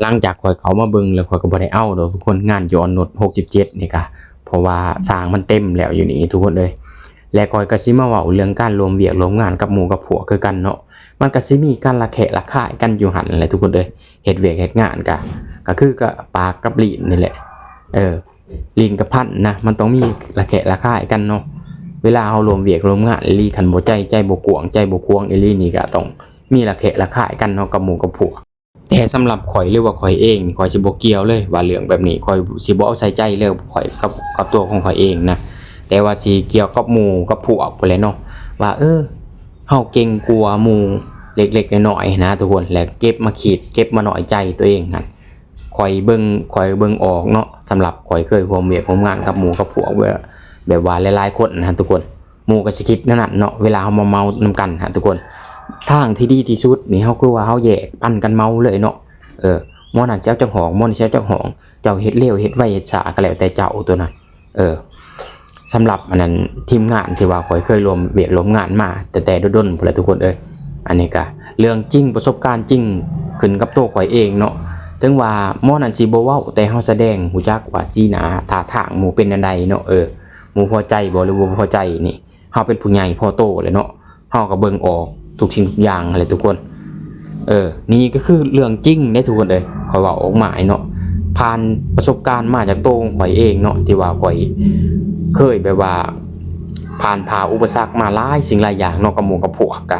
ຫຼັງຈາກຂ້ອຍເຂົ້າມາເບິ່ງແລ້ວ ຂ້ອຍກໍບໍ່ໄດ້ເອົາດອກທຸກຄົນ ງານຈອນນົດຫົກສິບເຈັດນີ້ກະ ເພາະວ່າຊ່າງມັນເຕັມແລ້ວຢູ່ນີ້ທຸກຄົນເອີຍ. ແລະຂ້ອຍກໍຊິມາເວົ້າເລື່ອງການລວມວຽກລວມງານກັບໝູ່ກັບພວກຄືກັນເນາະ ມັນກໍຊິມີການລະແຄະລະຄາຍກັນຢູ່ຫັ້ນແຫຼະທຸກຄົນເອີຍ. ເຮັດວຽກເຮັດງານກະ ກໍຄືກະປາກກັບລີ້ນນີ້ແຫຼະ ເອີ ລີ້ນກັບພັນນະ ມັນຕ້ອງມີລະແຄະລະຄາຍກັນເນາະ. ເວລາເຮົາລວມວຽກລວມງານອີ່ຫຼີ ຄັນບໍ່ໃຈ ໃຈບໍ່ກວ້າງ ໃຈບໍ່ຂວາງອີ່ຫຼີນີ້ ກໍຕ້ອງມີລະແຄະລະຄາຍກັນເນາະ ກັບໝູ່ກັບພວກ. ແຕ່ສຳລັບຂ້ອຍ ຫຼືວ່າຂ້ອຍເອງນີ້ ຂ້ອຍຊິບໍ່ກ່ຽວເລີຍວ່າເລື່ອງແບບນີ້ ຂ້ອຍຊິບໍ່ເອົາໃສ່ໃຈເລີຍ ຂ້ອຍກັບ ກັບຕົວຂອງຂ້ອຍເອງນະ. ແຕ່ວ່າຊິກ່ຽວກັບໝູ່ກັບພວກພຸ້ນແຫຼະເນາະ ວ່າ ເອີ ເຮົາເກັ່ງກວ່າໝູ່ເລັກໆນ້ອຍໆນະທຸກຄົນ ແລະເກັບມາຄິດ ເກັບມານ້ອຍໃຈຕົວເອງຫັ້ນ. ຂ້ອຍເບິ່ງ ຂ້ອຍເບິ່ງອອກເນາະ ສຳລັບຂ້ອຍເຄີຍຮ່ວມວຽກຮ່ວມງານກັບໝູ່ກັບພວກ ແບບ ແບບວ່າຫຼາຍໆຄົນນະທຸກຄົນ ໝູ່ກໍຊິຄິດແນວນັ້ນເນາະ ເວລາເຮົາມາເມົານຳກັນຫັ້ນທຸກຄົນ. ທາງທີ່ດີທີ່ສຸດນີ້ ເຮົາຄືວ່າເຮົາແຍກປັນກັນເມົາເລີຍເນາະ ເອີ ໝໍນັ້ນຊິເອົາຈັກຫ້ອງ ໝໍນີ້ຊິເອົາຈັກຫ້ອງ ເຈົ້າເຮັດເລັວເຮັດໄວເຮັດຊ້າກໍແລ້ວແຕ່ເຈົ້າຕົວນັ້ນ ເອີ. ສຳລັບອັນນັ້ນ ທີມງານທີ່ວ່າຂ້ອຍເຄີຍຮ່ວມວຽກຮ່ວມງານມາແຕ່ໆດົນໆພຸ້ນແຫຼະທຸກຄົນເອີຍ. ອັນນີ້ກະເລື່ອງຈິງ ປະສົບການຈິງ ຂຶ້ນກັບໂຕຂ້ອຍເອງເນາະ. ເຖິງວ່າໝໍນັ້ນຊິບໍ່ເວົ້າ ແຕ່ເຮົາສະແດງຮູ້ຈັກວ່າສີໜ້າທ່າທາງໝູ່ເປັນແນວໃດເນາະ ເອີ ໝູ່ພໍໃຈບໍ່ ຫຼືບໍ່ພໍໃຈນີ້ ເຮົາເປັນຜູ້ໃຫຍ່ພໍໂຕແລ້ວເນາະ ເຮົາກໍເບິ່ງອອກທຸກສິ່ງທຸກຢ່າງຫັ້ນແຫຼະທຸກຄົນ. ເອີ ນີ້ກໍຄືເລື່ອງຈິງເດ້ທຸກຄົນເອີຍ ຂ້ອຍເວົ້າອອກມາເນາະ ຜ່ານປະສົບການມາຈາກໂຕຂອງຂ້ອຍເອງເນາະ ທີ່ວ່າຂ້ອຍເຄີຍແບບວ່າຜ່ານຜ່າອຸປະສັກມາຫຼາຍສິ່ງຫຼາຍຢ່າງເນາະ ກັບໝູ່ກັບພວກ ກະ